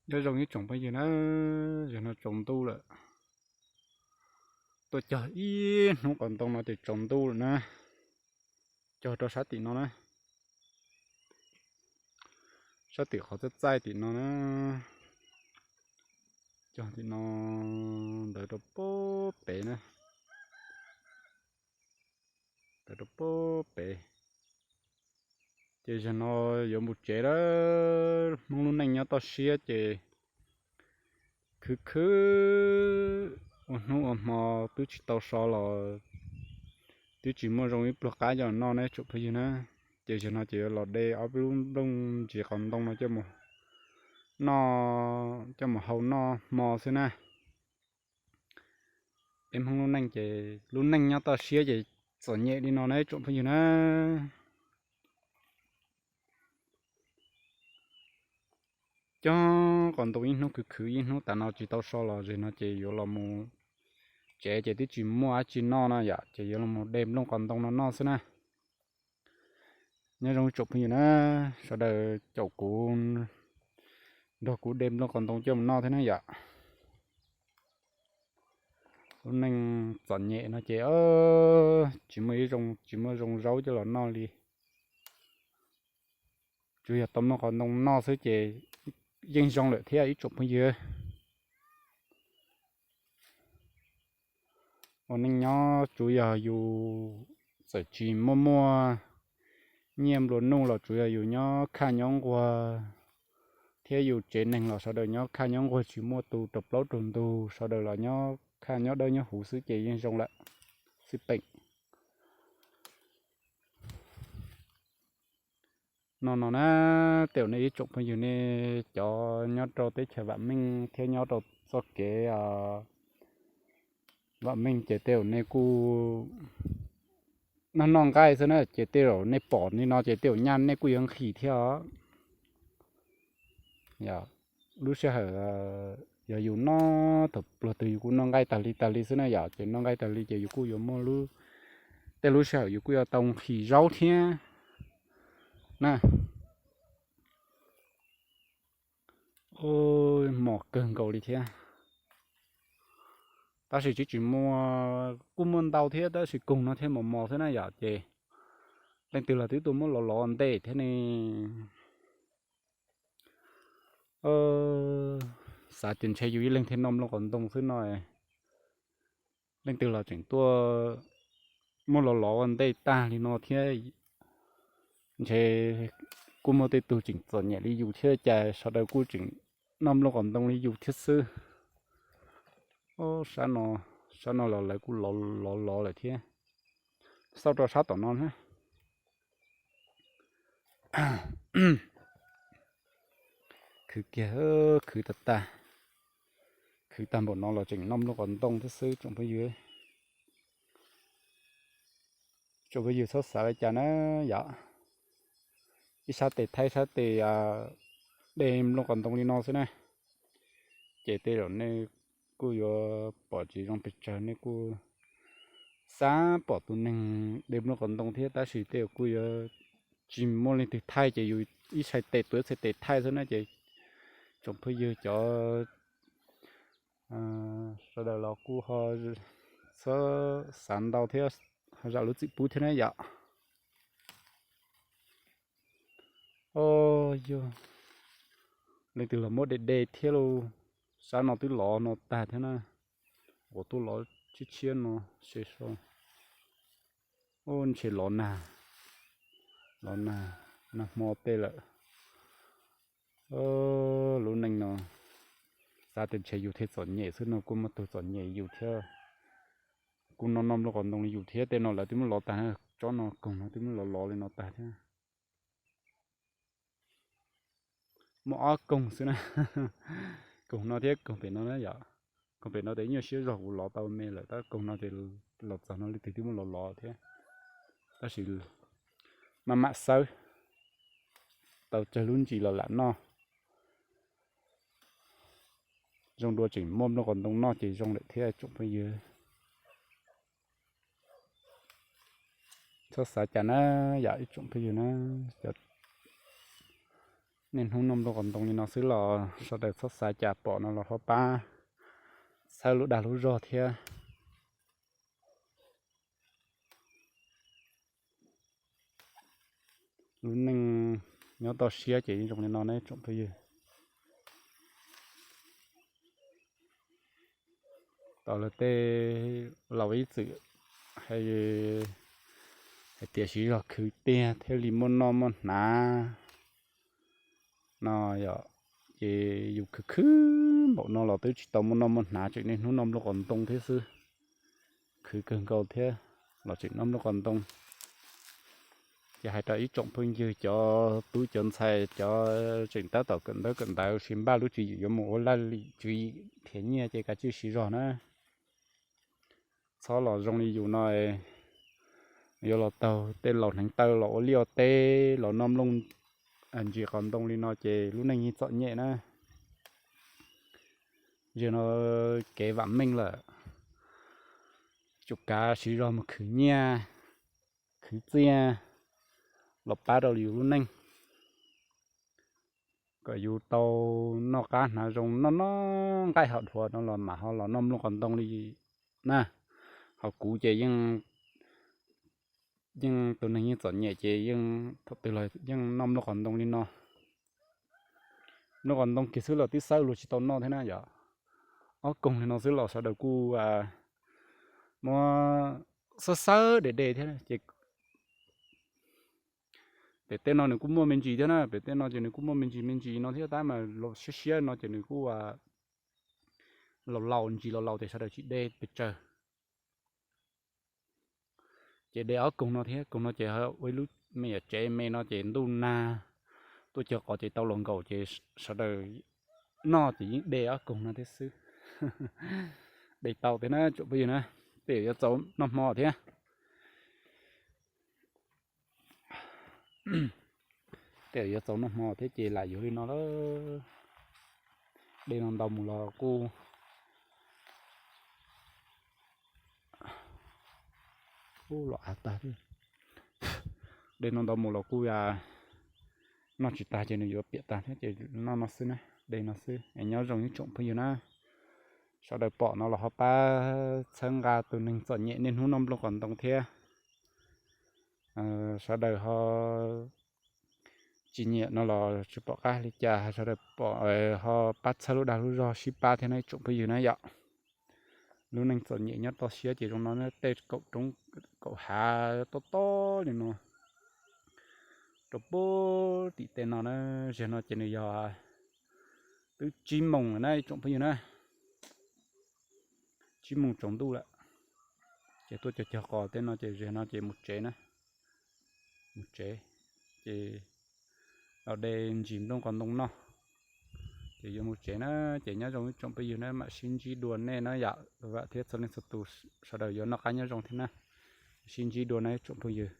Nyob zoo ib tsoom phooj ywg na, zaum no tsaus ntuj lawm. Tuaj cog ib hnub qos ntoo no ces tsaus ntuj lawm na. Cog rau sab tim no na, sab tim qhov txaij txaij tim no na. Cog tim no ntawd rau pem pem na, ntawd rau pem pem. Ces zaum no yuav mus tsev lawm. Hmoob lub neej nyob toj siab ces khwv khwv ua hnub ua hmo twb tsis tau so los twb tsis muaj zoo ib pluag qab coj los noj ne tsoom phooj ywg na. Ces zaum no ces yuav los de ob peb lub nplooj ntsis qos ntoo no coj mus noj, coj mus hau noj hmo xwb na. Peb Hmoob lub neej ces lub neej nyob toj siab ces txom nyem li no na tsoom phooj ywg na. Cog qos ntoo ib hnub khwv khwv ib hnub tas no tsis tau so los zaum no ces yuav los mus tsev ces twb tsis muaj dab tsi noj no yom, ces yuav los mus de nplooj qos ntoo no noj xwb na. Nyob zoo tsoom phooj ywg na, sawv daws caum kuv nrog kuv de nplooj qos ntoo coj mus noj thiab na yom. Lub neej txom nyem no ces tsis muaj ib zoo, tsis muaj zoo zaub coj los noj li. Tsuas yog tau nplooj qos ntoo noj xwb ces yeej zoo lawm thiab ib tsoom phooj ywg. Ua neej nyob tsuas yog yus txawm tsis muaj muaj nyiaj nplua nuj los tsuas yog yus nyob khaj nyob nquag thiab yus tsev neeg los sawv daws nyob khaj nyob nquag tsis muaj tus rau plaub rau ntug, sawv daws los nyob khaj nyob dawb nyob huv xwb ces yeej zoo lawm xwb peem. No no na, tej uas nej ib tsoom phooj ywg nej cov nyob rau teb chaws vam meej thiab nyob rau txoj kev vam meej ces tej uas nej kuj noj noj nqaij xwb na, ces tej uas nej pom li no ces tej uas nyaj nej kuj yuav nqhis thiab os. Yog lub sij hawm yog yus noj thaum pluag twg yus kuj noj nqaij tag li tag li xwb na yom, ces noj nqaij tag li ces yus kuj yuav muaj lub, tej lub sij hawm yus kuj yuav tau nqhis zaub thiab na. Mos kawg nkaus li thiab. Tab sis tsis tsis muaj, kuj muaj ntau thiab tab sis koog no thiab mos mos xwb na yom, ces leej twg los twb tuaj muab lov lov ntej thiab ne. Xav tias ntshe yus ib leeg thiaj noj nplooj qos ntoo xwb no, leej twg los tseem tuaj muab lov lov ua ntej tag li no thiab. Ntshe kuj muaj tej tug tseem txom nyem li yus thiab cas sawv daws kuj tseem noj nplooj qos ntoo li yus thiab xwb. Sab no, sab no los lawv kuj lov lov lawm thiab. Xauj rau sab tom no na. Khwv kiag, khwv tag tag, khwv tag npaum no los tseem noj nplooj qos ntoo thiab xwb tsoom phooj ywg. Tsoom phooj ywg txhob xav li cas na yom. Ib sab tes thaij sab tes de nplooj qos ntoo li no xwb na, ces tej zaum nej kuj yuav pom tsis zoo pes tsawg, nej kuj xav pom tus neeg de nplooj qos ntoo thiab tab sis tej zaum kuj yuav tsis muaj leej twg thaij ces yus ib txhais tes tuav ib txhais tes thaij xwb na ces tsoom phooj ywg cov sawv daws los kuj ho txhob xav ntau thiab ho zam lub txim pub thiab na yom. Yog leej twg los muab de de thiab lauj. Sab no twb lov no tag thiab na, uas tuaj lov tshiab tshiab no, se so, ntshe lov nag, lov nag, nag hmo tej lawm. Lub neej no xav tias ntshe yus thiaj txom nyem xwb no kuj muaj tug txom nyem yus thiab. Kuj noj noj nplooj qos ntoo li yus thiab, tej no lawv twb muab lov tag, tsob no koog no twb muab lov lov li no tag thiab. Muaj ob koog xwb na, koog no thiab koog pem no na yom. Koog pem no ces nyuaj siab zog kuv lov tau me lawm, tab koog no ces los txog no leej twg twb muab lov lov thiab. Tab sis maj mam xawb, tau tsawg lub ntsis los lam noj. Zoo dua tseem muaj nplooj qos ntoo noj ces zoo lawm thiab tsoom phooj ywg. Txhob xav cas na yom ib tsoom phooj ywg na, cov Niaj hnub noj nplooj qos ntoo li no xwb los sawv daws txhob xav cas pom no los ho pab txhawb lub dag lub zog thiab. Lub neej nyob toj siab ces zoo li no ne tsoom phooj ywg. Tau lawv tej laus ib txwm hais tias siv zog khwv tiag thiaj li muaj noj muaj hnav no yom. Ces yus khwv khwv npaum no los twb tsis tau muaj noj muaj hnav, tseem niaj hnub noj nplooj qos ntoo thiab xwb. Khwv kawg nkaus thiab los tseem noj nplooj qos ntoo. Ces hais rau ib tsoom phooj ywg cov tub cov ntxhais cov tseem tab tom kawm ntawv kawm ntawv sib npaj lub tswv yim yuav mus ua laj lim tswv yim nrhiav nyiaj ces kav tsij siv zog na. Txhob los zoo li yus no yuav los taug tej laus hneev taw los ua liaj ua teb los noj nplooj ntsis qos ntoo li no ces lub neej yeej txom nyem na. Yog no kev vam meej lawm, tsum kav siv zog mus khwv nyiaj khwv txiaj los pab rau yus lub neej kom yus tau noj qab hnav zoo, noj noj nqaij haus dhuav no los mam ho los noj nplooj qos ntoo li na. Ho kuv ces yeej tus neeg yeej txom nyem ces yeej thaum twg los yeej noj nplooj qos ntoo li no. Nplooj qos ntoo kiag xwb los twb xawb luag tsis tau noj thiab na yom. Ob koog li no xwb los sawv daws kuj muab xawb xawb de de thiab ces pem tej no nws kuj muaj me ntsis thiab na, pem tej no ces nws kuj muaj me ntsis me ntsis no thiab tab mas siab siab no ces nws kuj laus laus ntsis laus laus ces sawv daws tsis de pes tsawg. Ces de ob koog no thiab, koog no ces ua ib lub me nyuam tsev me no ces ntuj nag tuaj cog qos ces tau los nkaum ces sawv daws noj ces yeej de ob koog no thiab xwb. De tau thiab na tsoom phooj ywg na, tej yuav txaus noj hmo thiab. Tej yuav txaus noj hmo thiab ces lam yuav li no lawm. De no ntau mus los kuj ub los av tag. De no ntau mus los kuj noj tsis tag ces nws yuav piam tag thiab ces noj no xwb na, de no xwb es nyob zoo ib tsoom phooj ywg na. Sawv daws pom no los ho pab txhawb nqa tus neeg txom nyem niaj hnub noj nplooj qos ntoo thiab. Sawv daws ho tsis nyiam no los tsis pom qab li cas, sawv daws pom ho pab txhawb lub dag lub zog sib pab thiab no ib tsoom phooj ywg na yom. Lub neej txom nyem nyob toj siab ces zoo no, tej kaum roob kaum hav tob tob li no rau puag tim tej no na. Zaum no ces nws yog twb tsib moos lawm na ib tsoom phooj ywg na, tsib moos tsaus ntuj lawm. Ces tuaj cog cog qos tej no ces zaum no ces mus tsev na, mus tsev ces los de ntsis nplooj qos ntoo noj ces yuav mus tsev na. Ces nyob zoo ib tsoom phooj ywg na, mam sib ntsib dua nej na yom, vam thiab txhua leej txhua tus sawv daws yuav noj qab nyob zoo thiab na. Sib ntsib dua na ib tsoom phooj ywg.